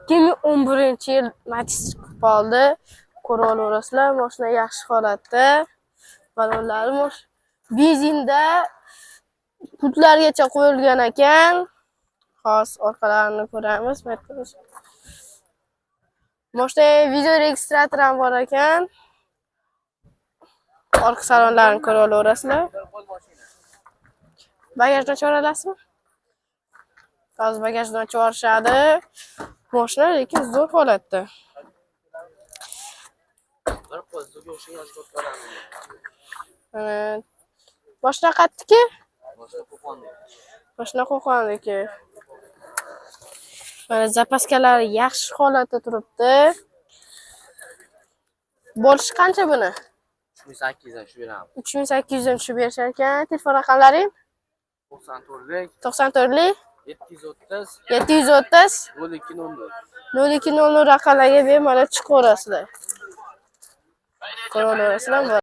2011-yil Matiz chiqib qoldi. Ko'ra olaverasizlar, mashina yaxshi holatda. Balonlari benzinda, pultlargacha qo'yilgan ekan. Hozir orqalarini ko'ramiz. Mashina video registrator ham bor ekan. Orqa salonlarini ko'ra olaverasizlar. Bagajni ochib olasizmi? Hozir bagajni ochib yuborishadi. Mashina lekin zo'r holatda. Bir qo'lga o'xshagan ko'ramiz. Mana, mashina qayerniki? Mashina Qo'qonda. Mashina Qo'qonniki. Mana, запаска lari yaxshi holatda turibdi. Bo'lishi qancha buni? 3800 dan tushib beramiz. 3800 dan tushib berishar ekan. Telefon raqamlaring? 94lik 94lik 730 730 0200. 0200 raqamlarga bemalol chiqaverasizlar. Ko'raverasizlar.